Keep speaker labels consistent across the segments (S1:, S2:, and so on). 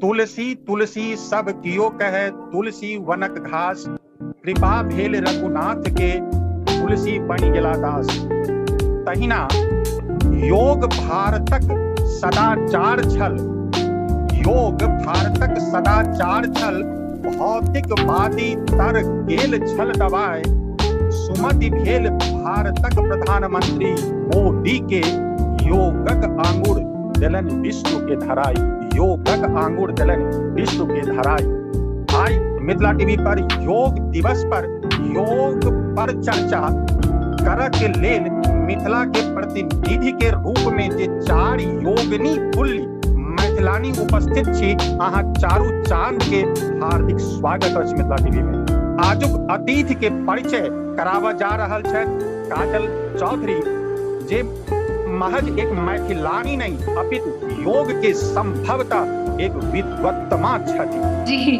S1: तुलसी तुलसी सब कियो कहे तुलसी वनक घास, कृपा भेल रघुनाथ के तुलसी बनि गेला दास। तहिना योग भारतक सदाचार छल, योग भारतक सदाचार छल, भौतिकवादी तर गेल छल दबाए। सुमति भेल भारतक प्रधानमंत्री मोदी के, योगक आंगुर देलनि विश्व के धराई, योगक आंगुर देलनि विश्व के धराई। आइ मिथिला टीवी पर योग दिवस पर योग पर चर्चा करऽ के लेल मिथिला के प्रतिनिधि के रूप में जे चार योगनी तुल्य मैथिलानी उपस्थित छी, अहाँ चारू चांद के हार्दिक स्वागत अछि मिथिला टीवी में। आजुक अतिथि के परिचय कराबऽ जा रहल छथि काजल चौधरी, जे महज एक मैथिलानी नहीं अपितु योग के संभवतः एक विद्वत्तमा छथि।
S2: जी,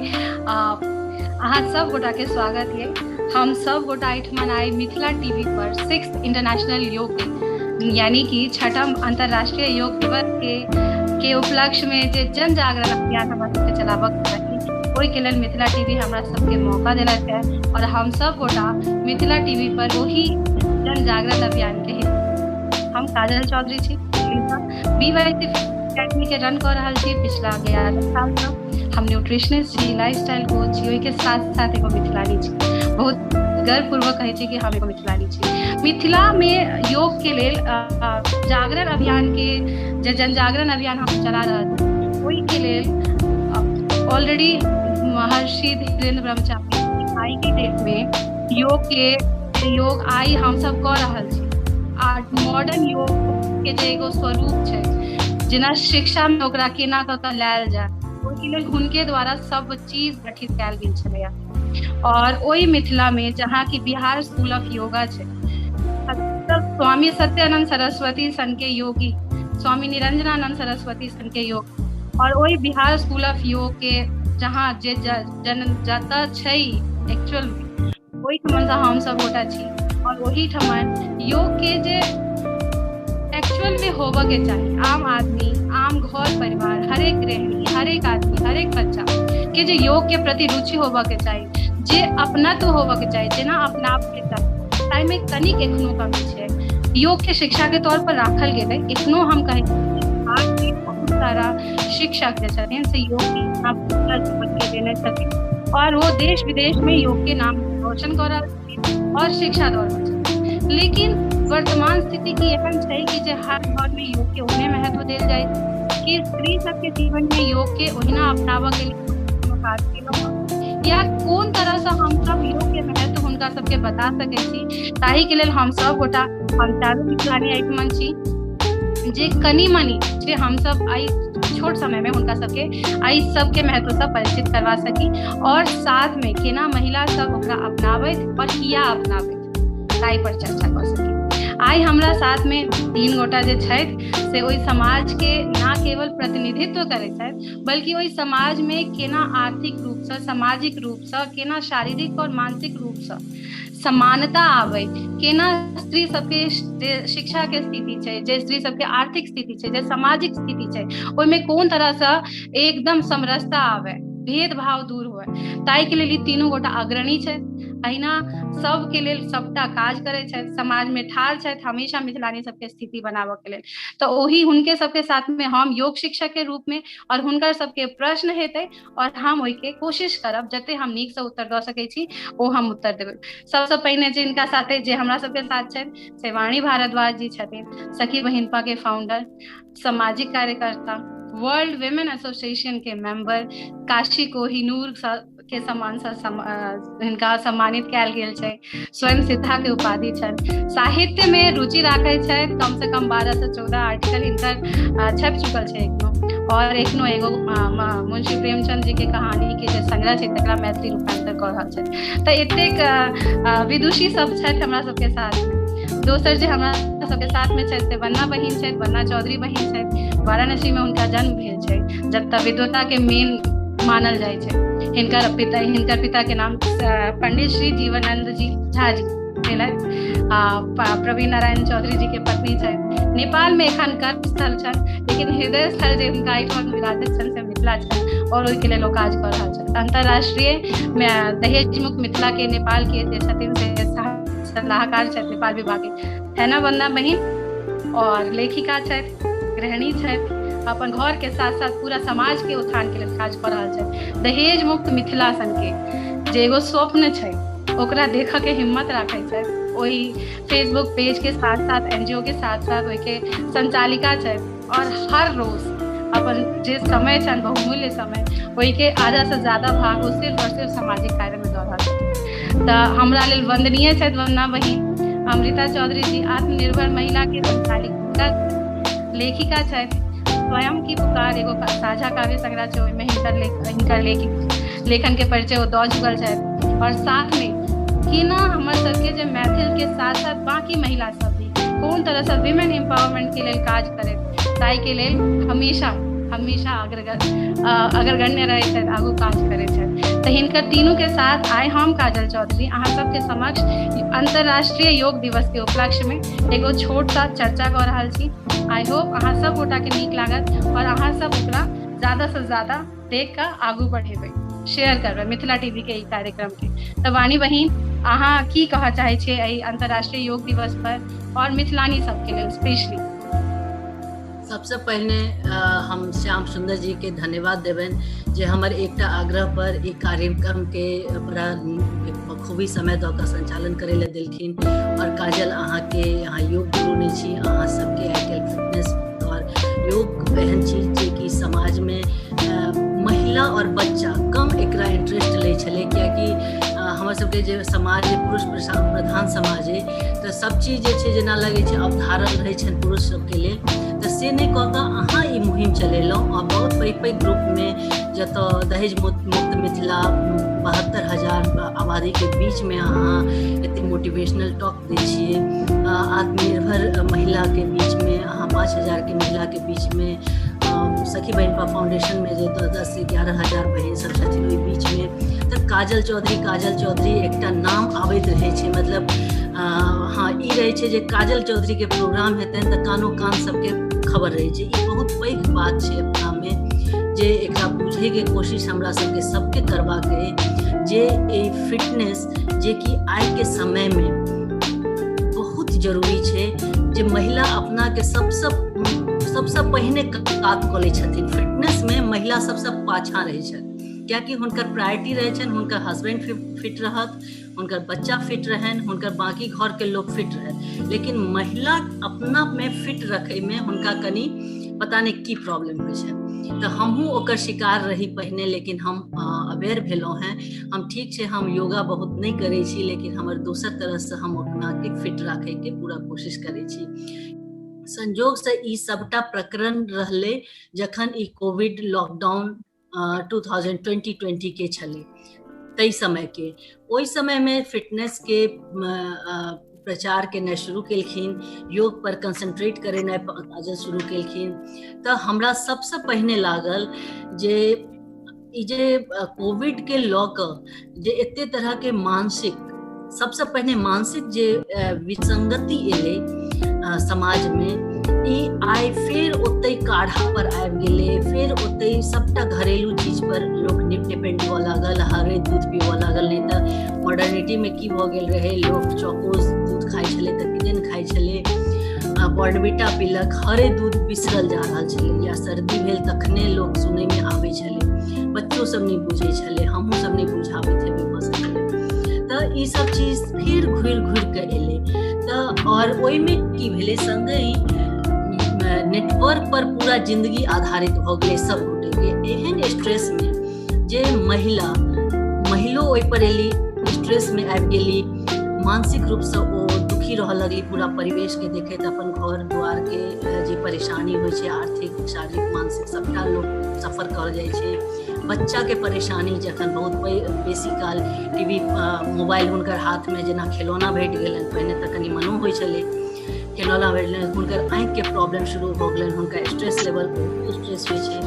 S2: अहाँ सब गोटा के स्वागत ये। हम सब गोटा एहिठमन आइ मिथिला टीवी पर 6th international योग डे यानी कि छठम अंतर्राष्ट्रीय योग दिवस के उपलक्ष्य में जे जन जागरण अभियान हमरा सबके चलाबक चाही, ओहिके लेल मिथिला टीवी हमरा सबके मौका देलक है और हम सब गोटा मिथिला टीवी पर ओही जन जागरण अभियान के हित। हम काजल चौधरी छी, बीवाईसी अकेडमी के रन कऽ रहल छी पिछला 11 साल सँ। हम न्यूट्रिशनिस्ट छी, लाइफस्टाइल कोच छी, ओहिके साथ साथ एगो मिथिलानी छी। बहुत गर्वपूर्वक कहै छी कि हम एगो मिथिलानी छी। मिथिला में योग के लेल जागरण अभियान के जे जन जागरण अभियान हम चला रहल छी, ओहिके लेल ऑलरेडी महर्षि धीरेन्द्र ब्रह्मचारी आइ के डेट में योग के योग आइ हम सब कऽ रहल छी। आ मॉडर्न योग के जे एगो स्वरूप छै, जेना शिक्षा में ओकरा केना कऽ के लायल जाय, ओहिके लेल हुनके द्वारा सब चीज गठित कयल गेल छलैया। और ओहि मिथिला में जहाँ की बिहार स्कूल ऑफ योगा छै, स्वामी सत्यानंद सरस्वती सन के योगी, स्वामी निरंजनानंद सरस्वती सन के योग, और ओहि बिहार स्कूल ऑफ योग के जहाँ जे जन जतऽ छै एक्चुअल में, ओहिठमन से हम सब गोटा छी। और ओहिठमन योग के जे एक्चुअल में होबऽ के चाही, आम आदमी, आम घर परिवार, हरेक गृहिणी, हरेक आदमी, हरेक बच्चा के जे योग के प्रति रुचि होबऽ के चाही, जे अपनत्व होबऽ के चाही, जेना अपनाबऽ के चाही, ताहिमे कनिक एखनो कमी छै। योग के शिक्षा के तौर पर राखल गेलै। एखनो हम कहै छी बहुत सारा शिक्षक जे छथिन से योग के अपना जीवन के देने छथिन और वो देश विदेश में योग के नाम रोशन कऽ रहल छथिन और शिक्षा दऽ रहल छथिन। लेकिन वर्तमान स्थिति की एहन छै कि जे हर घर में योग के ओहने महत्व देल जाय कि स्त्री सबके जीवन में योग के ओहिना अपनाबऽ के लेल कोनो काज केलहुँ या कोन तरह से हम सब योग के महत्व हुनका सबके बता सकै छी, ताहि के लेल हम सब गोटा, हम चारू मिथिलानी एहिठमन छी जे कनि मनि जे हम सब आइ छोट समय में हुनका सबके आइ सबके महत्व से परिचित करवा सकी और साथ में केना महिला सब ओकरा अपनाबैत और किया अपनाबैत ताहि पर चर्चा कऽ सकी। आइ हमरा साथ में 3 गोटा जे छथि से ओहि समाज के ना केवल प्रतिनिधित्व करै छथि बल्कि ओहि समाज में केना आर्थिक रूप से, सामाजिक रूप से, केना शारीरिक और मानसिक रूप से समानता आबै, केना स्त्री सबके शिक्षा के स्थिति छै, जे स्त्री सबके आर्थिक स्थिति छै, जे सामाजिक स्थिति छै, ओहिमे कोन तरह से एकदम समरसता आबै, भेदभाव दूर हुए, ताहि के लेल ई तीनू गोटा अग्रणी छै। अहिना सबके लेल सबटा काज करै छथि, समाज में ठाढ़ छथि हमेशा मिथिलानी सबके स्थिति बनाबऽ के लेल। तऽ ओही हुनके सबके साथ में हम योग शिक्षक के रूप में और हुनकर सबके प्रश्न हेतै और हम ओहिके कोशिश करब जते हम नीक से उत्तर दऽ सकै छी ओ हम उत्तर देबै। सबसँ पहिने जे हिनका साथे जे हमरा सबके साथ छथि से वाणी भारद्वाज जी छथिन, सखी बहिनपा के फाउंडर, सामाजिक कार्यकर्ता, वर्ल्ड विमेन एसोसिएशन के मेंबर, काशी कोहिनूर के सम्मान से हिनका सम्मानित कयल गेल छै, स्वयं सिद्धा के उपाधि छनि, साहित्य में रुचि राखै छथि, कम से कम 12 से 14 आर्टिकल हिनकर छपि चुकल छै एखनो, और एखनो एगो मुंशी प्रेमचंद जी के कहानी के जे संग्रह छै तकरा मैथिली रूपांतर कऽ रहल छथि। तऽ एतेक विदुषी सब छथि हमरा सबके साथ में। दोसर जे हमरा सबके साथ में छथि से वन्ना बहिन छथि, वन्ना चौधरी बहिन छथि, वाराणसी में हुनका जन्म भेल छै, जतऽ विद्वता के मेन मानल जाइ छै। हिनकर पिता के नाम पंडित श्री जीवानंद जी झा जी। भेलथि। प्रवीण नारायण चौधरी जी के पत्नी छथि। नेपाल में एखन कर्मस्थल छनि, लेकिन हृदय स्थल जे हुनका एहिठाम विराजित छनि से मिथिला छनि और ओहिके लेल ओ काज कऽ रहल छथि। अंतर्राष्ट्रीय दहेज मुक्त मिथिला के नेपाल के जे छथिन से सलाहकार छथि नेपाल विभाग के। है ना वंदना बहिन? और लेखिका छथि, गृहिणी छथि, अपन घर के साथ साथ पूरा समाज के उत्थान के लेल काज कऽ रहल छथि। दहेज मुक्त मिथिला सन के जे एगो स्वप्न छै ओकरा देखऽ के हिम्मत राखै छथि। ओहि फेसबुक पेज के साथ साथ एनजीओ के साथ साथ ओहिके संचालिका छथि और हर रोज अपन जे समय छनि बहुमूल्य समय ओहिके आधा से ज्यादा भाग ओ सिर्फ और सिर्फ सामाजिक कार्य में दऽ रहल छथिन। तऽ हमरा लेल वंदनीय छथि वंदना बहिन। अमृता चौधरी जी आत्मनिर्भर महिला के संचालिका लेखिका छथि। स्वयं की पुकार एगो साझा काव्य संग्रह छै, ओहिमे हिनकर लेखन के परिचय ओ दऽ चुकल छथि। और साथ में केना हमर सबके जे मैथिल के साथ साथ बाकी महिला सब भी कोन तरह से विमेन एम्पावरमेंट के लेल काज करैत ताहि के लेल हमेशा हमेशा अग्रगण्य रहै छथि, आगू काज करै छथि। तऽ हिनकर तीनू के साथ आइ हम काजल चौधरी अहाँ सबके समक्ष अंतर्राष्ट्रीय योग दिवस के उपलक्ष्य में एगो छोट सा चर्चा कऽ रहल छी। I hope अहाँ सब गोटा के नीक लागत और अहाँ सब ओकरा ज्यादा से ज्यादा देख कऽ आगू बढ़ेबै, शेयर करबै मिथिला टीवी के ई कार्यक्रम के। तऽ वाणी बहिन, अहाँ की कहऽ चाहै छियै एहि अंतर्राष्ट्रीय योग दिवस पर और मिथिलानी सबके लेल स्पेशली?
S3: सबसे पहिने हम श्याम सुंदर जी के धन्यवाद देबनि जे हमर एकटा आग्रह पर ई कार्यक्रम के बड़ा बखूबी समय दऽ कऽ संचालन करै लए देलखिन। और काजल, अहाँके अहाँ योग गुरु नहि छी, अहाँ सबके आइ काल्हि फिटनेस और योग एहन चीज जे कि समाजमे महिला और बच्चा कम एकरा इंटरेस्ट लै छलै, कियाकि हमर सबके जे समाज पुरुष प्रधान समाज अइ तऽ सब चीज जे छै जेना लगै छै अवधारण रहै छनि पुरुष सबके लेल, तऽ से नहि कऽ कऽ अहाँ ई मुहिम चलेलहुँ। आ बहुत पैघ पैघ ग्रुपमे जतऽ दहेज मुक्त मिथिला 72,000 आबादीके बीचमे अहाँ एते मोटिवेशनल टॉक दै छियै। आत्मनिर्भर महिलाके बीचमे अहाँ 5,000 के महिलाके बीचमे, सखी बहिनपा फाउंडेशनमे जे 10 से 11 हजार बहिन सब छथिन ओहि बीचमे, तऽ काजल चौधरी एकटा नाम आबैत रहै छै। मतलब हाँ, ई रहै छै जे काजल चौधरीके प्रोग्राम हेतनि तऽ कानो कान सबके खबर रहै छै। ई बहुत पैघ बात छै अपनामे जे एकरा बुझैके कोशिश हमरा सबके सबके करबाक अइ जे ई फिटनेस जे कि आइके समयमे बहुत जरूरी छै, जे महिला अपनाके सबसँ पहिने कात कऽ लै छथिन। फिटनेसमे महिला सबसँ पाछाँ रहै छथि, कियाकि हुनकर प्रायोरिटी रहै छनि हुनकर हस्बैंड फिट रहत, हुनकर बच्चा फिट रहनि, हुनकर बाकी घरके लोक फिट रहनि, लेकिन महिला अपनामे फिट रखैमे हुनका कनि पता नहि की प्रॉब्लम होइ छै। तऽ हमहूँ ओकर शिकार रही पहिने, लेकिन हम अवेयर भेलहुँ हेँ। हम ठीक छै, हम योगा बहुत नहि करै छी, लेकिन हमर दोसर तरहसँ हम अपनाके फिट राखैके पूरा कोशिश करै छी। संजोगसँ ई सबटा प्रकरण रहलै जखन ई कोविड लॉकडाउन 2020 के छलै ताहि समयके। ओहि समयमे फिटनेसके प्रचार केनाइ शुरू केलखिन, योग पर कंसंट्रेट करेनाइ काजल शुरू केलखिन। तऽ हमरा सबसँ पहिने लागल जे ई जे कोविड के लऽ कऽ जे एते तरहके मानसिक, सबसँ पहिने मानसिक जे विसंगति एलै समाजमे, ई आइ फेर ओतहि काढ़ा पर आबि गेलै, फेर ओतहि सबटा घरेलू चीज पर लोक डिपेंड हुअ लागल, हरे दूध पीबऽ लागल। नहि तऽ मॉडर्निटीमे की भऽ गेल रहै, लोक चौकोज दूध खाइ छलै तऽ किदन खाइ छलै, बॉर्नविटा पीलक, हरे दूध बिसरल जा रहल छलै, या सर्दी भेल तखने लोक सुनैमे आबै छलै, बच्चो सब नहि बुझै छलै, हमहूँ सब नहि बुझाबैत हेबै भऽ सकलै। तऽ ई सब चीज फेर घुरि घुरि कऽ एलै। तऽ और ओहिमे की भेलै, संगहि नेटवर्क पर पूरा जिंदगी आधारित भऽ गेलै सब गोटेके। एहन स्ट्रेसमे जे महिलो ओहि पर एली, स्ट्रेसमे आबि गेली, मानसिक रूपसँ ओ दुखी रहऽ लगली, पूरा परिवेशके देखैत अपन घर दुआरके जे परेशानी होइ छै, आर्थिक शारीरिक मानसिक सबटा लोक सफर कर जाइ छै। बच्चाके परेशानी जखन बहुत बेसी काल टीवी मोबाइल हुनकर हाथमे जेना खेलौना भेट गेलनि, पहिने तऽ कनि मनो होइ छलै, खेलौना भेट गेलनि, हुनकर आँखिके प्रॉब्लम शुरू भऽ गेलनि, हुनकर स्ट्रेस लेवल बहुत स्ट्रेस होइ छै।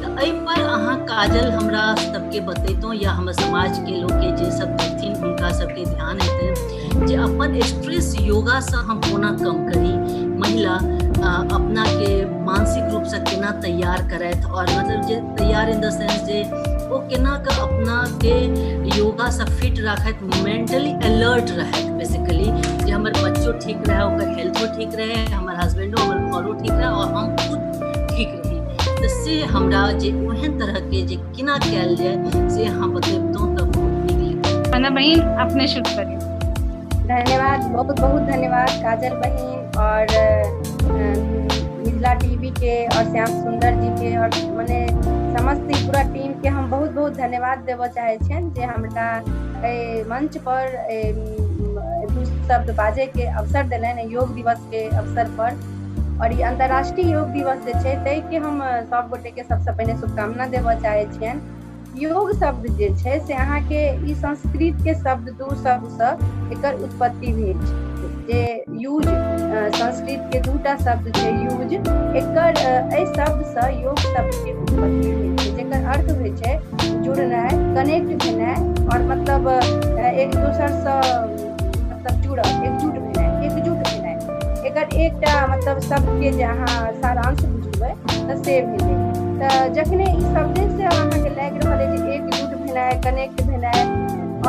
S3: तऽ एहिपर अहाँ काजल हमरा सबके बतैतहुँ या हमर समाजके लोकके जे सब देखथिन हुनका हुनका सबके ध्यान हेतनि जे अपन स्ट्रेस योगासँ हम कोना कम करी, महिला अपनाके मानसिक रूपसँ केना तैयार करथि, आओर मतलब जे तैयार इन the sense जे ओ केना कऽ अपनाके योगासँ फिट राखथि, मेंटली अलर्ट रहथि बेसिकली, जे हमर बच्चो ठीक रहै, ओकर हेल्थो ठीक रहै, हमर हस्बैंडो हमर घरो ठीक रहै आओर हम खुद ठीक रही। तऽ से हमरा जे ओहन तरहके जे केना कयल जाय से अहाँ बतैबतहुँ तऽ बहुत नीक लगतै।
S2: वंदना बहिन अपने शुरू करियौ।
S4: धन्यवाद, बहुत बहुत धन्यवाद काजल बहिन और मिथिला टीवी के और श्याम सुंदर जी के और मने समस्त पूरा टीम के हम बहुत बहुत धन्यवाद देबऽ चाहै छियनि जे हमरा एहि मंच पर दू शब्द बाजै के अवसर देलनि योग दिवस के अवसर पर। और ई अंतर्राष्ट्रीय योग दिवस जे छै ताहिके हम सब गोटे के सबसँ पहिने शुभकामना देबऽ चाहै छियनि। योग शब्द जे छै से अहाँके ई संस्कृत के शब्द दू शब्दसँ एकर उत्पत्ति भेल छै, जे यूज संस्कृत के दूटा शब्द छै यूज, एकर एहि शब्दसँ योग शब्द के उत्पत्ति भेल छै, जेकर अर्थ होइ छै जुड़नाइ, कनेक्ट भेनाइ और मतलब एक दोसरसँ मतलब जुड़ब, एकजुट भेनाइ, एकजुट भेनाइ। एकर एकटा मतलब शब्दके जे अहाँ सारांश बुझबै तऽ से भेलै। तऽ जखने ई शब्देसँ अहाँके लागि रहल अइ जे एकजुट भेनाइ, कनेक्ट भेनाइ,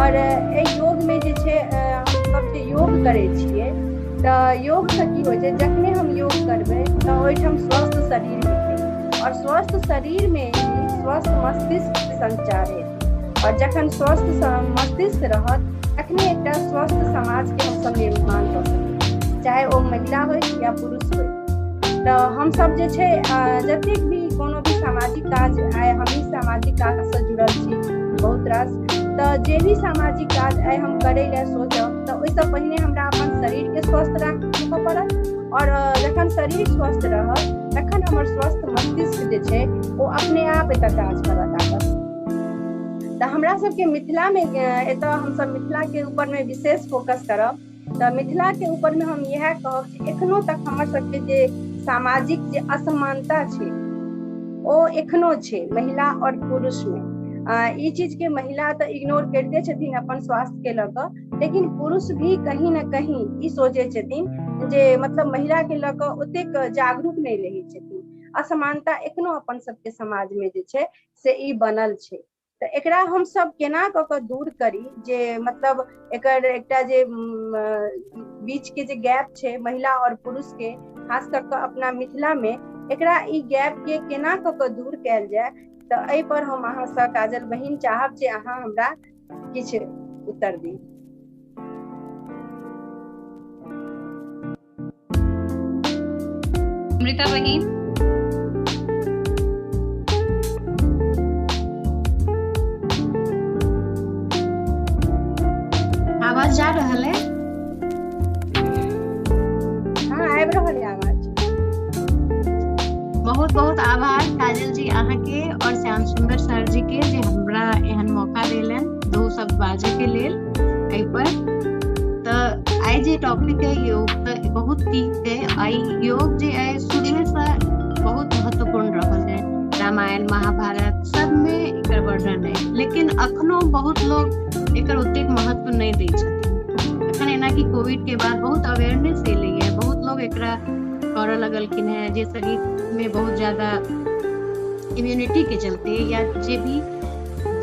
S4: और एहि योगमे जे छै हमसब जे योग करै छियै तऽ योगसँ की होइ छै, जखने हम योग करबै तऽ ओहिठाम स्वस्थ शरीर हेतै और स्वस्थ शरीरमे ही स्वस्थ मस्तिष्क संचार हेतै, और जखन स्वस्थ मस्तिष्क रहत तखने एकटा स्वस्थ समाजके हमसब निर्माण कऽ सकै छी, चाहे ओ महिला होइ या पुरुष होइ। तऽ हमसब जे छै जतेक भी कोनो भी सामाजिक काज, आइ हमही सामाजिक काजसँ जुड़ल छी बहुत रास, तऽ जे भी सामाजिक काज आइ हम करै लए सोचब तऽ ओहिसँ पहिने हमरा अपन शरीरके स्वस्थ राखऽ पड़त, और जखन शरीर स्वस्थ रहत तखन हमर स्वस्थ मस्तिष्क जे छै ओ अपने आप एतऽ काज करऽ लागत। तऽ हमरा सबके मिथिलामे एतऽ हमसब मिथिलाके ऊपरमे विशेष फोकस करब, तऽ मिथिलाके ऊपरमे हम इएह कहब जे एखनो तक हमर सबके जे सामाजिक जे असमानता छै ओ एखनो छै महिला और पुरुषमे। ई चीज के महिला तऽ इग्नोर करिते छथिन अपन स्वास्थ्य के लऽ कऽ, लेकिन पुरुष भी कहीं न कहीं ई सोचै छथिन जे मतलब महिला के लऽ कऽ ओतेक जागरूक नहि रहै छथिन। असमानता एखनो अपन सबके समाज में जे छै से ई बनल छै। तऽ एकरा हमसब केना कऽ कऽ दूर करी जे मतलब एकर एकटा जे बीच के जे गैप छै महिला और पुरुष के, खास कऽ कऽ अपना मिथिला में एकरा ई गैप के केना कऽ कऽ दूर कयल जाय, तऽ एहि पर हम अहाँसँ काजल बहिन चाहब जे अहाँ हमरा किछु उत्तर दी।
S2: अमृता बहिन।
S5: आवाज जा रहल है?
S4: हाँ, आबि रहल है आवाज।
S5: बहुत बहुत आभार काजल जी अहाँके और श्याम सुंदर सर जी के जे हमरा एहन मौका देलनि दू शब्द बाजै के लेल एहि पर। तऽ आइ जे टॉपिक है योग, तऽ बहुत नीक है। आइ योग जे है शुरुएसँ बहुत महत्वपूर्ण रहल है, रामायण महाभारत सबमे एकर वर्णन है, लेकिन अखनो बहुत लोग एकर ओतेक महत्व नहि दै छथिन। अखन एना कि कोविड के बाद बहुत अवेयरनेस एलै है, बहुत लोग एकरा करऽ लगलखिन है, जे शरीर में बहुत ज्यादा इम्यूनिटी के चलते या जे भी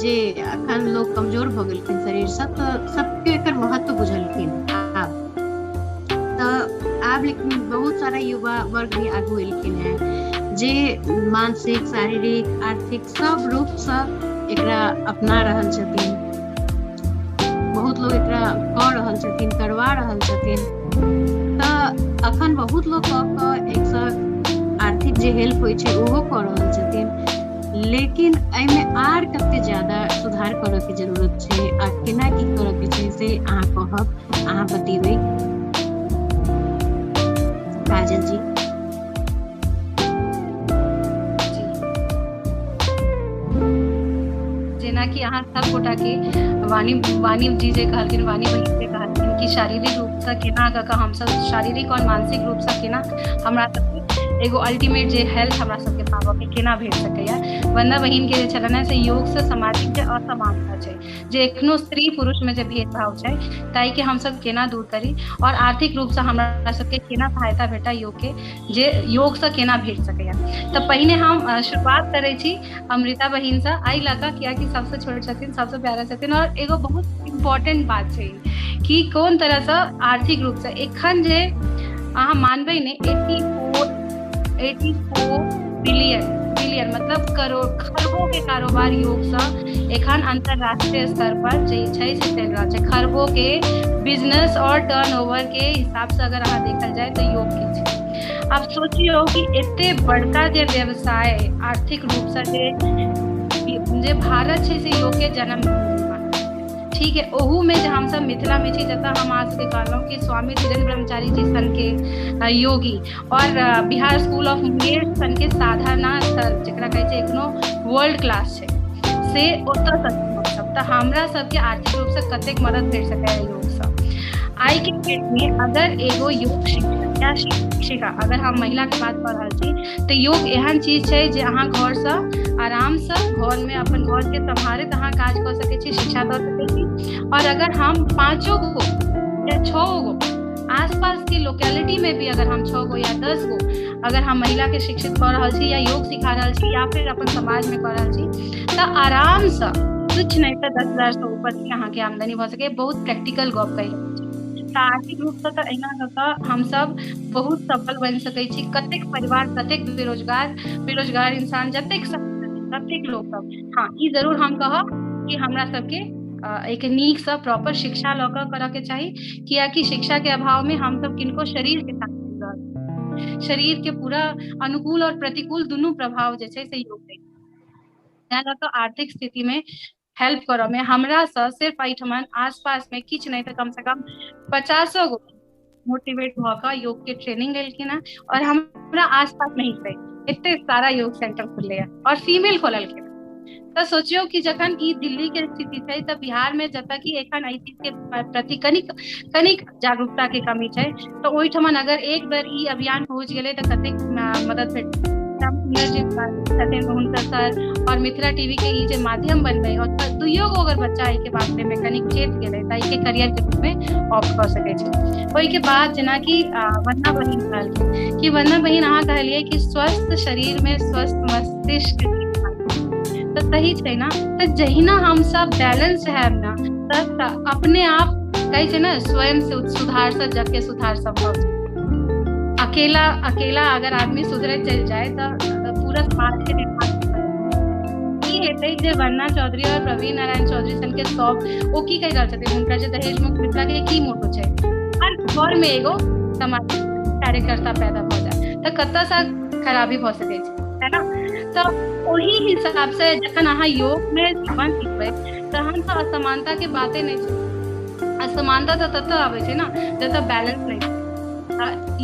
S5: जे अखन लोग कमजोर भऽ गेलखिन शरीर सब, तऽ सबके एकर महत्व बुझलखिन आब। तऽ आब लेकिन बहुत सारा युवा वर्ग भी आगू एलखिन है जे मानसिक, शारीरिक, आर्थिक सब रूपसँ एकरा अपना रहल छथिन। बहुत लोग एकरा कऽ रहल छथिन, करवा रहल छथिन। तऽ अखन बहुत लोग कऽ कऽ एक आर्थिक जे हेल्प होइ छै ओहो कऽ रहल छथिन, लेकिन एहिमे आर कते ज्यादा सुधार करऽ के जरूरत छै आ केना की करऽ के छै से अहाँ कहब, अहाँ बतेबै काजल जी।
S2: जेना कि अहाँ सब गोटा के वाणी वाणी जी जे कहलखिन, वाणी बहिन जे कहलखिन कि शारीरिक रूपसँ केना कऽ कऽ हमसब शारीरिक और मानसिक रूपसँ केना हमरा सबके एगो अल्टीमेट जे हेल्थ हमरा सबके पाबऽ के केना भेट सकैया। वंदना बहिन के जे छलनि हेँ से योगसँ सामाजिक जे असमानता छै, जे एखनो स्त्री पुरुष में जे भेदभाव छै, ताहिके हमसब केना दूर करी और आर्थिक रूपसँ हमरा सबके केना सहायता भेटै योग के, जे योगसँ केना भेट सकैया। तऽ पहिने हम शुरुआत करै छी अमृता बहिनसँ, एहि लऽ कऽ कियाकि सबसँ छोट छथिन, सबसँ प्यारा छथिन और एगो बहुत इम्पोर्टेंट बात छै कि कोन तरहसँ आर्थिक रूपसँ एखन जे अहाँ मानबै ने 84 बिलियन मतलब करोड़ खरबों के कारोबार योगसँ एखन अंतरराष्ट्रीय स्तर पर जे छै से चलि रहल छै। खरबों के बिजनेस और टर्नओवर के हिसाबसँ अगर अहाँ देखल जाय तऽ योग के छै। आब सोचियौ कि एते बड़का जे व्यवसाय आर्थिक रूपसँ जे भारत छै से योग के जन्म, ठीक है, ओहू में जे हमसब मिथिला में छी, जतऽ हम अहाँ सबके कहलहुँ कि स्वामी धीरेन्द्र ब्रह्मचारी जी सन के योगी और बिहार स्कूल ऑफ मुंगेर सन के साधना स्थल, जकरा कहै छै एखनो वर्ल्ड क्लास छै, से ओतऽ सब तऽ हमरा सबके आर्थिक रूपसँ कतेक मदद भेट सकैए योगसँ। आइ के डेट में अगर एगो योग शिक्षक या शिक्षिका, अगर हम महिला के बात कऽ रहल छी, तऽ योग एहन चीज छै जे अहाँ घरसँ आरामसँ घर में अपन घर के सम्हारैत अहाँ काज कऽ सकै छी, शिक्षा दऽ सकै छी। और अगर हम 5 गो या 6 गो आसपास के लोकेलिटी में भी अगर हम 6 गो या 10 गो अगर हम महिला के शिक्षित कऽ रहल छी या योग सिखा रहल छी या फिर अपन समाज में कऽ रहल छी, तऽ आरामसँ किछु नहि तऽ 10,000 सँ ऊपर के अहाँके आमदनी भऽ सकैए। बहुत प्रैक्टिकल गप कहि रहल छी। तऽ आर्थिक रूपसँ तऽ एहिना कऽ कऽ हमसब बहुत सफल बनि सकै छी। कतेक परिवार, कतेक बेरोजगार इंसान, जतेक ततेक लोक सब। हाँ, ई जरूर हम कहब कि हमरा सबके एक नीकसँ प्रॉपर शिक्षा लऽ कऽ करऽ के चाही, कियाकि शिक्षा के अभाव में हमसब किनको शरीर के साथ रहल, शरीर के पूरा अनुकूल और प्रतिकूल दुनू प्रभाव जे छै से योग दै। तैं लऽ कऽ आर्थिक स्थिति में हेल्प करऽ में हमरा सँ सिर्फ एहिठमन आसपास में किछु नहि तऽ कम से कम 50 गो मोटिवेट भऽ कऽ योग के ट्रेनिंग लेलखिन हेँ और हमरा आसपास में ही छै एते सारा योग सेंटर खुलले है और फीमेल खोललखिन। तऽ सोचियौ कि जखन ई दिल्ली के स्थिति छै तऽ बिहार में जतऽ कि एखन एहि चीज के प्रति कनिक कनिक जागरूकता के कमी छै, तऽ ओहिठमन अगर एक बेर ई अभियान पहुँच गेलै तऽ कतेक मदद भेट। छथिन हुनकर सर और मिथिला टीवी के ई जे माध्यम बनलै और दुइयो गो अगर बच्चा एहि के बारे में कनिक चेत गेलै तऽ एहिके करियर के रूप में ऑप्ट कऽ सकै छै। ओहिके बाद जेनाकि वंदना बहिन कहलखिन कि वंदना बहिन अहाँ कहलियै कि स्वस्थ शरीर में स्वस्थ मस्तिष्क, तऽ सही छै ना। तऽ जहिना हमसब बैलेंस हैब ना, तऽ अपने आप कहै छै ने स्वयं से सुधार से जग के सुधार संभव छै। अकेला अकेला अगर आदमी सुधरैत चलि जाय तऽ पूरा समाज के निर्माण की हेतै। जे वंदना चौधरी और प्रवीण नारायण चौधरी सन के सब ओ की कहि रहल छथिन, हुनकर जे दहेज मुक्त मिथिला के की मोटो छै, हर घर में एगो सामाजिक कार्यकर्ता पैदा भऽ जाय तऽ कतऽ सँ खराबी भऽ सकै छै, है ना। तऽ ओहि हिसाब से जखन अहाँ योग में जीवन सीखबै तहन तऽ असमानता के बाते नहि छै। असमानता तऽ ततऽ आबै छै ना जतऽ बैलेंस नहि छै।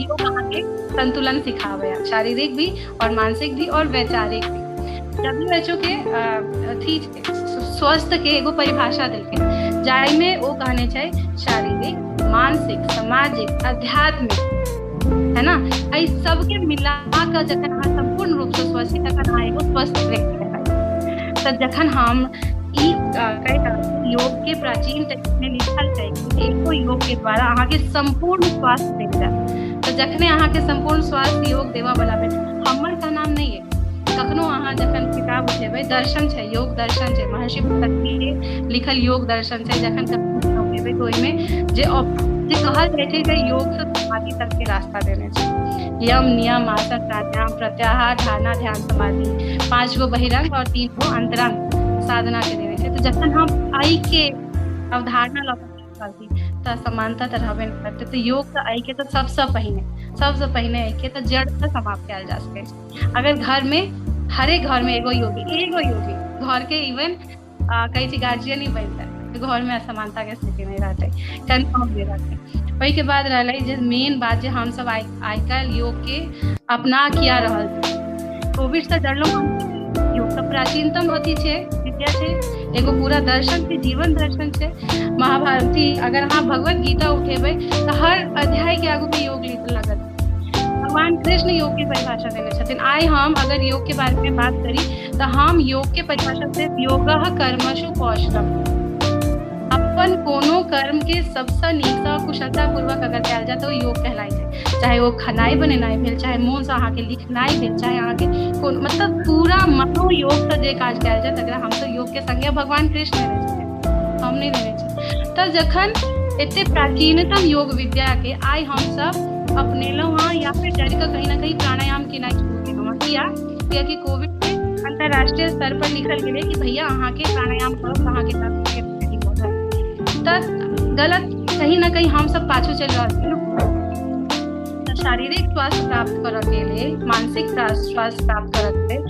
S2: योग अहाँके संतुलन सिखाबै, शारीरिक भी और मानसिक भी और वैचारिक भी। WHO के अथी स्वस्थ के एगो परिभाषा देलकै जाहिमे ओ कहने छै शारीरिक, मानसिक, सामाजिक, आध्यात्मिक, है ना, एहि सबके मिला कऽ जखन अहाँ सम्पूर्ण रूप से स्वस्थ छी तखन अहाँ एगो स्वस्थ व्यक्ति हेबै। तऽ जखन हम ई योग के प्राचीन टेक्स्ट में लिखल छै कि एको योग के द्वारा अहाँके सम्पूर्ण स्वास्थ्य भेट जायत, तऽ जखने अहाँके सम्पूर्ण स्वास्थ्य योग देबऽ वाला भेट, हमर का नाम नहि है। कखनो अहाँ जखन किताब उठेबै, दर्शन छै, योग दर्शन छै, महर्षि पतंजलि के लिखल योग दर्शन छै, जखन कखनो उठेबै तऽ ओहिमे जे कहल जाइ छै जे योग से समाधि तक के रास्ता देने छै। यम, नियम, आसन, प्राणायाम, प्रत्याहार, धारणा, ध्यान, समाधि, 5 गो बहिरंग और 3 गो अंतरंग साधना के देने छै। तऽ जखन हम एहि के अवधारणा लऽ कऽ छी तऽ समानता तऽ रहबे नहि करतै। तऽ योग तऽ एहि के तऽ सबसँ पहिने एहि के तऽ जड़ से समाप्त कयल जा सकै छै। अगर घर में हरेक घर में एगो योगी घर के इवन कहै छै गार्जियन ही बनि जाय, घर में असमानता के स्थिति नहि रहतै, कन्फर्म नहि रहतै। ओहिके बाद रहलै जे मेन बात जे हमसब आइ काल्हि योग के अपना किया रहल छी। कोविड से डरलहुँ हम, योग तऽ प्राचीनतम अथी छै, विद्या छै, एगो पूरा दर्शन छै, जीवन दर्शन छै। महाभारती अगर अहाँ भगवत गीता उठेबै तऽ हर अध्याय के आगू में योग लिखल लागत। भगवान कृष्ण योग के परिभाषा देने छथिन। आइ हम अगर योग के बारे में बात करी तऽ हम योग के परिभाषा सिर्फ योगः कर्मसु कौशलम, अपन कोनो कर्म के सबसँ नीकसँ कुशलता पूर्वक अगर कयल जाय तऽ ओ योग कहलाइ छै। चाहे ओ खेनाइ बनेनाइ भेल, चाहे मोनसँ अहाँके लिखनाइ भेल, चाहे अहाँके कोनो मतलब पूरा मनोयोगसँ जे काज कयल जाय तकरा हमसब योग के संज्ञा भगवान कृष्ण देने छथिन, हम नहि देने छी। तऽ जखन एते प्राचीनतम योग विद्या के आइ हमसब अपनेलहुँ हँ या फिर डरि कऽ कहीं ना कहीं प्राणायाम केनाइ शुरू केलहुँ हँ, किया? कियाकि कोविड के अंतर्राष्ट्रीय स्तर पर लिखल गेलै कि भैया अहाँके प्राणायाम करू तऽ अहाँके तऽ गलत कहीं ना कहीं हमसब पाछू चलि रहल छी। शारीरिक स्वास्थ्य प्राप्त करऽ के लेल, मानसिक स्वास्थ्य प्राप्त करऽ के लेल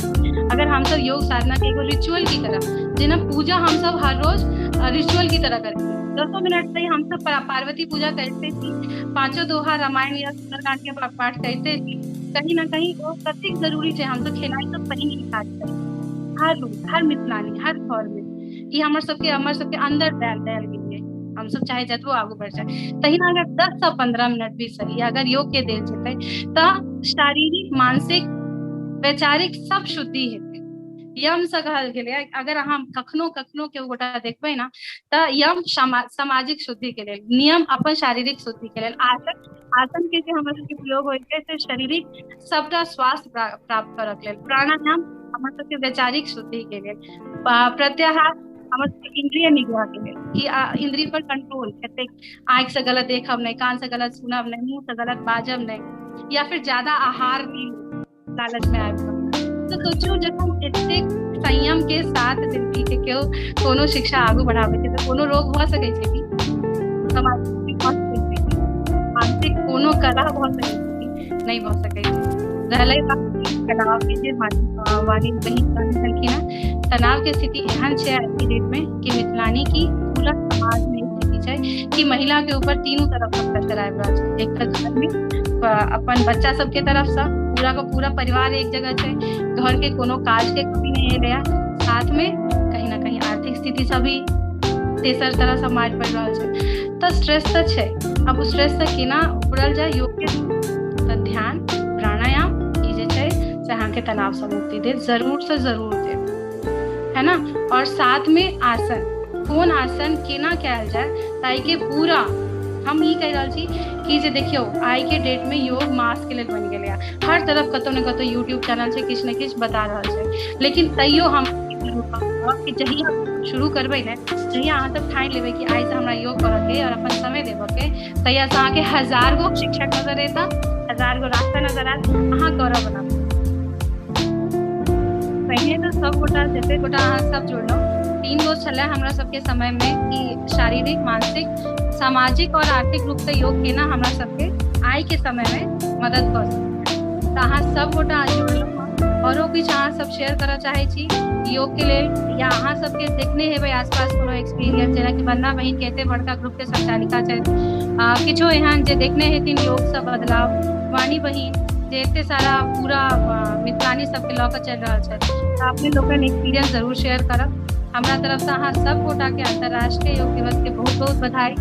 S2: अगर हमसब योग साधना के एगो रिचुअल की तरह, जेना पूजा हमसब हर रोज रिचुअल की तरह करै छी, 10 मिनट से हमसब पार्वती पूजा करिते छी, 5 दोहा रामायण या सुंदरकांड के पाठ करिते छी, कहीं ना कहीं ओ कतेक जरूरी छै। हमसब खेनाइ सब पहिने काज करै हर रोज, हर मिथिलानी हर घर में ई हमर सबके अंदर देल गेल है। हमसब चाहे जतबो आगू बढ़ जाए, तहिना अगर 10 से 15 मिनट भी सही अगर योग के देल जेतै तऽ शारीरिक, मानसिक, वैचारिक सब शुद्धि हेतै। यम से कहल गेलै अगर अहाँ कखनो कखनो के गोटा देखबै ना तऽ यम सामाजिक शुद्धि के लेल, नियम अपन शारीरिक शुद्धि के लेल, आसन आसन के जे हमर सबके प्रयोग होइ छै से शारीरिक सबटा स्वास्थ्य प्राप्त करऽ के लेल, प्राणायाम हमर सबके वैचारिक शुद्धि के लेल, प्रत्याहार हमर सबके इंद्रिय निग्रह के लेल कि इंद्रिय पर कंट्रोल, कतेक आँखि से गलत देखब नहि, कान से गलत सुनब नहि, मुँह से गलत बाजब नहि, या फिर ज्यादा आहार नहि लालच में आबि कऽ। तऽ सोचू जखन एतेक संयम के साथ जिंदगी के केओ कोनो शिक्षा आगू बढ़ाबै छै तऽ कोनो रोग भऽ सकै छै की? मानसिक कोनो कला भऽ सकै छै की? नहि भऽ सकै छै। रहलै बात तनाव के, जे वाणी बहिन कहने छलखिन हेँ, तनाव के स्थिति एहन छै आज के डेट में कि मिथिलानी की पूरा समाज में स्थिति छै कि महिला के ऊपर तीनू तरफ से प्रेशर आबि रहल छै। एक तऽ घर में अपन बच्चा सबके तरफ से पूरा का पूरा परिवार एक जगह छै, घर के कोनो काज के कमी नहीं एलै, साथ में कहीं ना कहीं आर्थिक स्थिति से भी तेसर तरह से मारि पड़ि रहल छै, तऽ स्ट्रेस तऽ छै। अब स्ट्रेस से केना उबरल जाय? योग के तऽ ध्यान, प्राणायाम ई जे छै से अहाँके तनाव से मुक्ति देत, जरूर से जरूर देत, है ना। और साथ में आसन, कोन आसन केना कयल जाय ताहिके पूरा हम ई कहि रहल छी कि जे देखियौ आइ के डेट में योग मास के लेल बनि गेलै, हर तरफ कतौ ने कतौ यूट्यूब चैनल छै, किछु ने किछु बता रहल छै, लेकिन तैयो हम कि जहिया शुरू करबै ने, जहिया अहाँ सब ठानि लेबै कि आइ से हमरा योग करऽ के और अपन समय देबऽ के, तहिया से अहाँके 1000 गो शिक्षक नजर एता, 1000 गो रास्ता नजर आयत, अहाँ करऽ बला। पहिने तऽ सब गोटा जते गोटा अहाँ सब जुड़लहुँ, 3 गो छलै हमरा सबके समय में कि शारीरिक, मानसिक, सामाजिक और आर्थिक रूप से योग केना हमरा सबके आइ के समय में मदद कऽ सकैए। तऽ अहाँ सब गोटा जुड़लहुँ, औरो किछु अहाँ सब शेयर करऽ चाहै छी योग के लेल, या अहाँ सबके देखने हेबै आसपास कोनो एक्सपीरियंस, जेनाकि वंदना बहिन के एते बड़का ग्रुप के संचालिका छथि, किछो एहन जे देखने हेथिन योग से बदलाव, वाणी बहिन जे एते सारा पूरा मिथिलानी सबके लऽ कऽ चलि रहल छथि, तऽ अपने लोकनि एक्सपीरियंस जरूर शेयर करब। हमरा तरफ से अहाँ सब गोटा के अंतर्राष्ट्रीय योग दिवस के बहुत बहुत बधाई,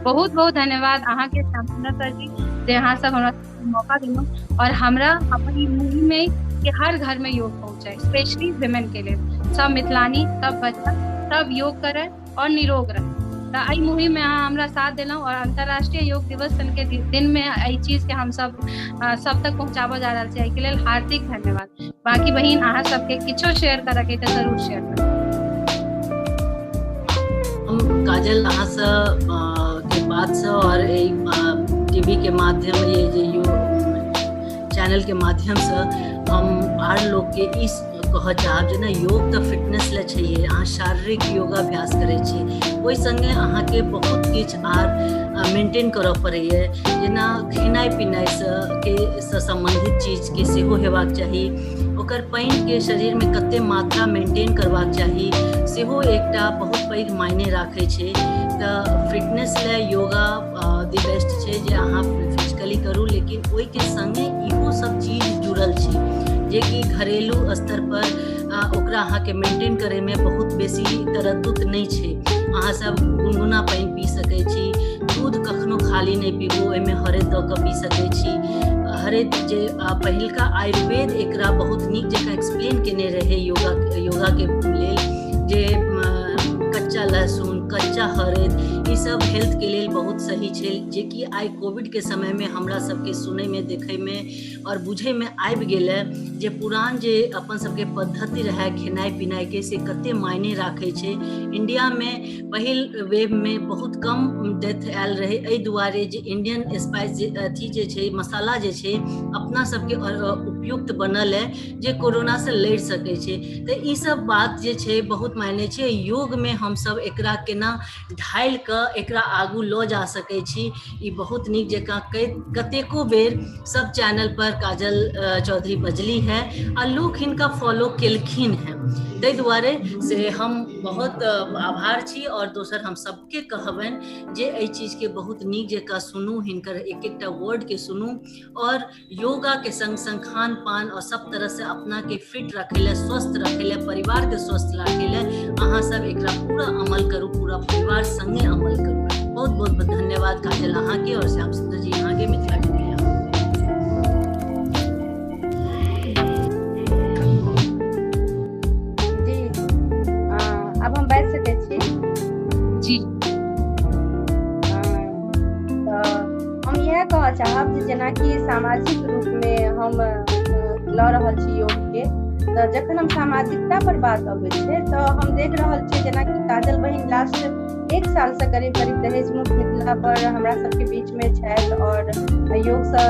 S2: बहुत बहुत धन्यवाद अहाँके श्यामसुंदर सर जी जे अहाँ सब हमरा मौका देलहुँ और हमरा अपन मुहिम में कि हर घर में योग पहुँचे, स्पेशली विमेन के लिए, सब मिथिलानी, सब बच्चा सब योग करे और निरोग रहे। तऽ एहि मुहिम में अहाँ हमरा साथ देलहुँ और अंतर्राष्ट्रीय योग दिवस के दिन में एहि चीज के हम सब सब तक पहुँचाबऽ जा रहल छी, एहिके लेल हार्दिक धन्यवाद। बाकी बहिन अहाँ सबके किछो शेयर करऽ के तऽ जरूर शेयर करब।
S3: हम काजल अहाँ से के बात से और टीवी के माध्यम, ये जे यो चैनल के माध्यम से हम आर लोग के इस कह चाहब जेना योग तऽ फिटनेस ले छैहे, अहाँ शारीरिक योगाभ्यास करै छी, ओहि संगे अहाँके बहुत किछु आर मेंटेन करऽ पड़ैए, जेना खेनाइ पिनाइसँ के से सम्बन्धित चीजके सेहो हेबाक चाही, ओकर पानिके शरीरमे कते मात्रा मेंटेन करबाक चाही सेहो एकटा बहुत पैघ मायने राखै छै। तऽ फिटनेस ले योगा दी बेस्ट छै जे अहाँ फिजिकली करू, लेकिन ओहिके संगे इहो सब चीज जुड़ल छै जेकि घरेलू स्तर पर ओकरा अहाँके मेंटेन करैमे बहुत बेसी तरद्दुत नहि छै। अहाँ सब गुनगुना पानि पी सकै छी, दूध कखनो खाली नहि पीबू, ओहिमे हरदि दऽ कऽ पी सकै छी, हरैद जे पहिलका आयुर्वेद एकरा बहुत नीक जकाँ एक्सप्लेन केने रहै योगा के लेल, जे कच्चा लहसुन, कच्चा हरैद ई सब हेल्थ के लेल बहुत सही छै, जेकि आइ कोविड के समय में हमरा सबके सुनै में, देखै में और बुझै में आबि गेलै जे पुरान जे अपन सबके पद्धति रहै खेनाइ पिनाइ के से कते मायने राखै छै। इंडिया में पहिल वेव में बहुत कम डेथ आयल रहै, एहि दुआरे जे इंडियन स्पाइस जे अथी जे छै मसाला जे छै अपना सबके उपयुक्त बनल है जे कोरोना से लड़ि सकै छै। तऽ ई सब बात जे छै बहुत मायने छै। योग में हमसब एकरा केना ढालि कऽ एकरा आगू लऽ जा सकै छी, ई बहुत नीक जकाँ कतेको बेर सब चैनल पर काजल चौधरी बजली है आ लोक हिनका फॉलो केलखिन हैं। ताहि दुआरे से हम बहुत आभार छी। और दोसर हम सबके कहबनि जे एहि चीजके बहुत नीक जकाँ सुनू, हिनकर एक एकटा वर्ड के सुनू और योगा के संग संग खान पान और सब तरह से अपना के फिट रखै लए, स्वस्थ रखै लए, परिवार के स्वस्थ राखै लए अहाँ सब एकरा पूरा अमल करू, पूरा परिवार संगे अमल करू। बहुत बहुत धन्यवाद काजल अहाँके और श्याम सुंदर जी अहाँके, मिथिला टीवी।
S4: जी, अब हम बाजि सकै छी?
S2: जी।
S4: तऽ हम इएह कहऽ चाहब जे जेनाकि सामाजिक रूपमे हम लऽ रहल छी योगके, तऽ जखन हम सामाजिकता पर बात अबै छै तऽ हम देख रहल छियै जेनाकि काजल बहिन लास्ट 1 साल से करीब करीब दहेज मुक्त मिथिला पर हमरा सबके बीच में छथि और योगसँ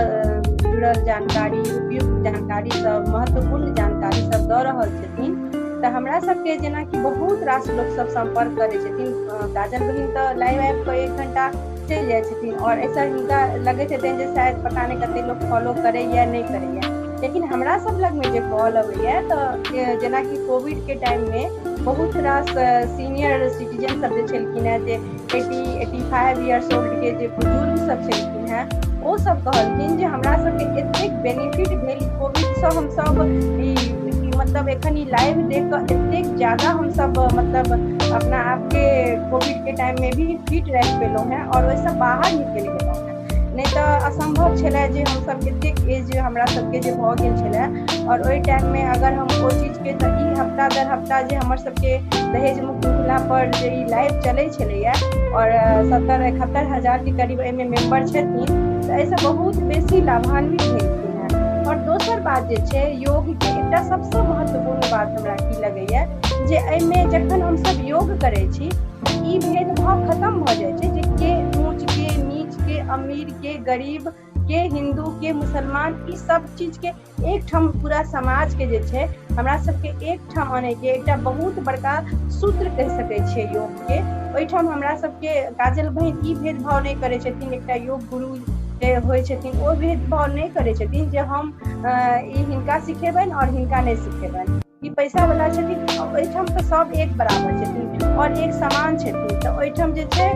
S4: जुड़ल जानकारी, उपयुक्त जानकारी सब, महत्वपूर्ण जानकारी सब दऽ रहल छथिन। तऽ हमरा सबके जेनाकि बहुत रास लोक सब सम्पर्क करै छथिन। काजल बहिन तऽ लाइव आबि कऽ 1 घंटा चलि जाइ छथिन और ऐसा हिनका लगैत हेतनि जे शायद पता नहि कते लोक फॉलो करैया नहि करैया, लेकिन हमरा सब लगमे जे कॉल अबैया तऽ जेनाकि कोविड के टाइम में बहुत रास सीनियर सिटीजन सब जे छलखिन हेँ, जे 80-85 इयर्स ओल्ड के जे बुजुर्ग सब छलखिन हेँ, ओ सब कहलखिन जे हमरा सबके एतेक बेनिफिट भेल कोविडसँ, हमसब ई मतलब एखन ई लाइव देख कऽ एतेक ज्यादा हमसब मतलब अपना आपके कोविड के टाइम में भी फिट रहि पेलहुँ हेँ और ओहिसँ बाहर निकलि गेलहुँ हेँ। नहि तऽ असम्भव छलै जे हमसब एतेक एज हमरा सबके जे भऽ गेल छलै और ओहि टाइममे अगर हम ओ चीजके तऽ ई हफ्ता दर हफ्ता जे हमर सबके दहेज मुक्त मिथिला पर जे ई लाइव चलै छलैया और 70-71 हजार के करीब एहिमे मेम्बर छथिन, तऽ एहिसँ बहुत बेसी लाभान्वित भेलखिन हेँ। और दोसर बात जे छै योगके एकटा सबसँ महत्वपूर्ण बात हमरा की लगैया जे एहिमे जखन हमसब योग करै छी ई भेदभाव खत्म भऽ जाइ छै जे के ऊँच के नीच के, अमीर के गरीब के, हिन्दू के मुसलमान, ई सब चीज के एकठाम पूरा समाज के जे छै हमरा सबके एकठाम आनै के एकटा बहुत बड़का सूत्र कहि सकै छियै योग के। ओहिठाम हमरा सबके काजल बहिन ई भेदभाव नहि करै छथिन, एकटा योग गुरु जे होइ छथिन ओ भेदभाव नहि करै छथिन जे हम ई हिनका सिखेबनि और हिनका नहि सिखेबनि, ई पैसा वाला छथिन। ओहिठाम तऽ सब एक बराबर छथिन और एक समान छथिन। तऽ ओहिठाम जे छै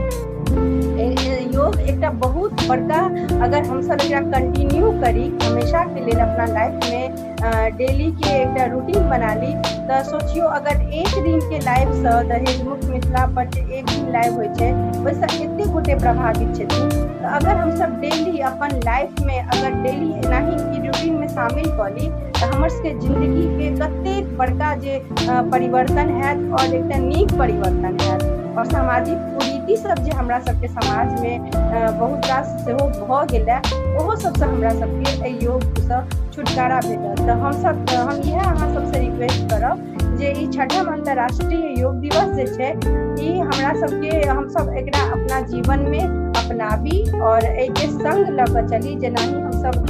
S4: योग एकटा बहुत बड़का, अगर हमसब एकरा कंटिन्यू करी हमेशा के लेल अपना लाइफ में डेली के एकटा रूटीन बना ली, तऽ सोचियो अगर एक दिन के लाइफसँ दहेज मुक्त मिथिला पर जे एक दिन लाइव होइ छै ओहिसँ एतेक गोटे प्रभावित छथिन, तऽ अगर हमसब डेली अपन लाइफ में अगर डेली एनाही ई रूटीन में शामिल कऽ ली तऽ हमर सबके जिन्दगी के कतेक बड़का जे परिवर्तन हैत और एकटा नीक परिवर्तन हैत। और सामाजिक कुरीति सब जे हमरा सबके समाज में बहुत रास सेहो भऽ गेल है ओहो सबसँ हमरा सबके एहि योगसँ छुटकारा भेटत। तऽ हम इएह अहाँ सबसँ रिक्वेस्ट करब जे ई 6ठम अंतर्राष्ट्रीय योग दिवस जे छै ई हमरा सबके हमसब एकरा अपना जीवन में अपनाबी और एहिके संग लऽ कऽ चली। जेनाही हमसब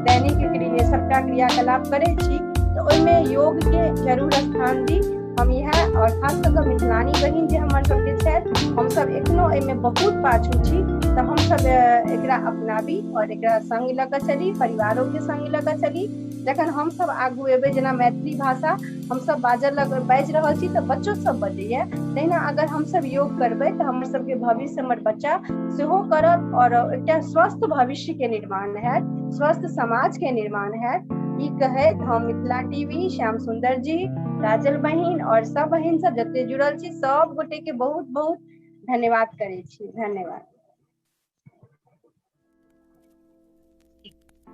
S4: दैनिक क्रिया सबटा क्रियाकलाप करै छी तऽ ओहिमे योगके जरूर स्थान दी। हम इएह और खास कऽ कऽ मिथिलानी बहिन जे हमर सबके छथि, हमसब एखनो एहिमे बहुत पाछू छी, तऽ हमसब एकरा अपनाबी और एकरा संग लऽ कऽ चली, परिवारोके संग लऽ कऽ चली। जखन हमसब आगू एबै, जेना मैथिली भाषा हमसब बाजि रहल छी तऽ बच्चो सब बजैया, तहिना अगर हमसब योग करबै तऽ हमर सबके भविष्य हमर बच्चा सेहो करत और एकटा स्वस्थ भविष्य के निर्माण हैत, स्वस्थ समाज के निर्माण हैत। ई कहैत हम मिथिला टीवी, श्याम सुंदर जी, काजल बहिन और सब बहिन सब जते जुड़ल छी सब गोटे के बहुत बहुत धन्यवाद करै छी। धन्यवाद।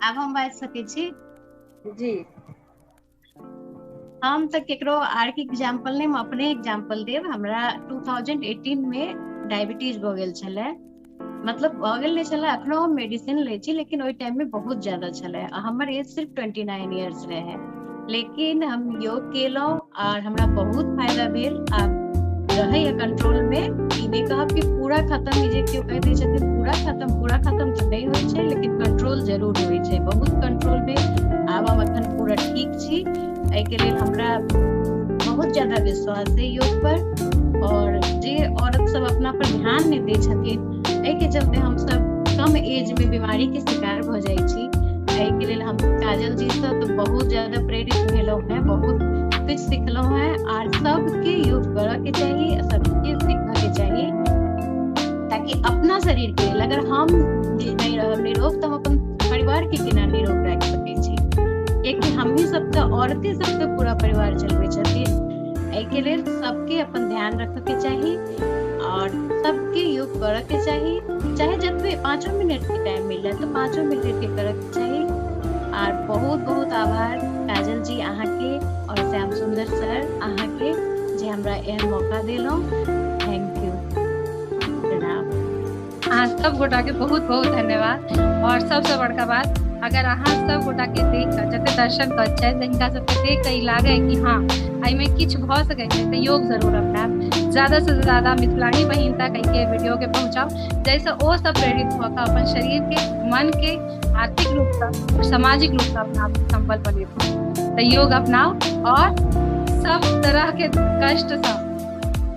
S5: आब हम बाजि सकै छी?
S4: जी।
S5: हम तऽ केकरो आर के एग्जाम्पल नहि, हम अपने एग्जाम्पल देब। हमरा 2018 मे डायबिटीज भऽ गेल छलै, मतलब भऽ गेल नहि छलै, अखनो हम मेडिसिन लै छी, लेकिन ओहि टाइम मे बहुत ज्यादा छलै आ हमर एज सिर्फ 29 इयर्स रहै। लेकिन हम योग केलहुँ आर हमरा बहुत फायदा भेल। आब रहैए कंट्रोल मे। ई नहि कहब कि पूरा खत्म, ई जे केओ कहि दै छथिन पूरा खत्म, पूरा खत्म तऽ नहि होइ छै, लेकिन कंट्रोल जरूर होइ छै, बहुत कंट्रोल भेल। आब हम अखन पूरा ठीक छी। एहिके लेल हमरा बहुत ज्यादा विश्वास है योग पर। और जे औरत सब अपना पर ध्यान नहि दै छथिन, एहिके चलते हम सब कम एज में बीमारी के शिकार भऽ जाइ छी। एहिके लेल हम काजल जी से तऽ बहुत ज्यादा प्रेरित भेलहुँ हैं, बहुत कुछ सिखलहुँ हैं। आर सबके योग करऽ के चाही, सबके सीखऽ के चाही, ताकि अपना शरीर के लेल, अगर हम नहि रहब निरोग तऽ हम अपन परिवार के केना निरोग राखि सकै छी? कियाकि हमही सब तऽ, औरते सब तऽ पूरा परिवार चलबै छथिन। एहिके लेल सबके अपन ध्यान रखऽ के चाही और सबके योग करऽ के चाही, चाहे जतबे 5 मिनट के टाइम मिल जाए तऽ 5 मिनट के करऽ के चाही। आर बहुत बहुत आभार काजल जी अहाँके और श्याम सुंदर सर अहाँके, जे हमरा एहन मौका देलहुँ। Thank you, प्रणाम।
S2: अहाँ सब गोटा के बहुत बहुत धन्यवाद। और सबसे बड़का बात, अगर अहाँ सब गोटा के देख कऽ जते दर्शक छथि, जिनका सबके देख कऽ ई लागे कि हाँ एहिमे किछु भऽ सकै छै, तऽ योग जरूर अपनायब। ज्यादा से ज्यादा मिथिलानी बहिन तक एहिके वीडियो के पहुँचाउ, जाहिसँ ओ सब प्रेरित भऽ कऽ अपन शरीर के, मन के, आर्थिक रूपसँ और सामाजिक रूपसँ अपना आपके संबल बनेतै। तऽ योग अपनाउ और सब तरह के कष्टसँ,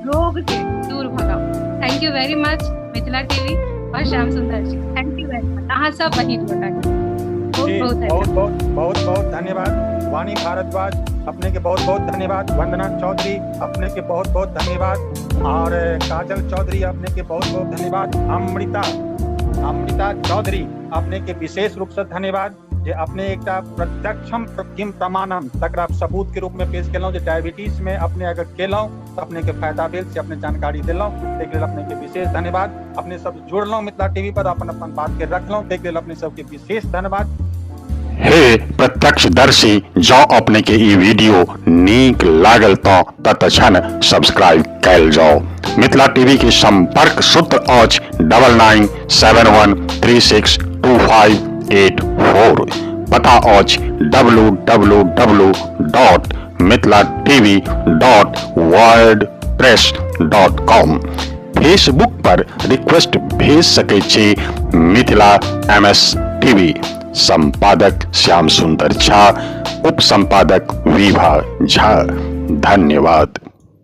S2: रोग के दूर भगाउ। Thank you very much Mithila TV और Shyam Sundar ji, thank you very much. अहाँ सब बहिन गोटा के बहुत
S1: जी,
S2: बहुत
S1: बहुत
S2: धन्यवाद।
S1: बहुत बहुत बहुत धन्यवाद। वाणी भारद्वाज अपने के बहुत बहुत धन्यवाद। वंदना चौधरी अपने के बहुत बहुत धन्यवाद। और काजल चौधरी अपने के बहुत बहुत धन्यवाद। अमृता अमृता चौधरी अपने के विशेष रूप से धन्यवाद, जे अपने एकटा प्रत्यक्षम किम प्रमाणम तकरा सबूत के रूप में पेश केलहुँ, जे डायबिटीज में अपने अगर केलहुँ तऽ अपने के फायदा भेल, से अपने जानकारी देलहुँ, ताहिके लेल अपने के विशेष धन्यवाद। अपने सब जुड़लहुँ मिथिला टीवी पर, अपन अपन बात के रखलहुँ, ताहिके लेल अपने सबके विशेष धन्यवाद।
S6: हे प्रत्यक्षदर्शी, जँ अपने के ई वीडियो नीक लागल तऽ तत्क्षण सब्सक्राइब कयल जाओ। मिथिला टीवी के संपर्क सूत्र अछि 9971362584। पता अछि www.mithilatv.wordpress.com। Facebook पर रिक्वेस्ट भेज सकै छी मिथिला एम एस टीवी। संपादक श्याम सुंदर झा, उप संपादक विभा झा। धन्यवाद।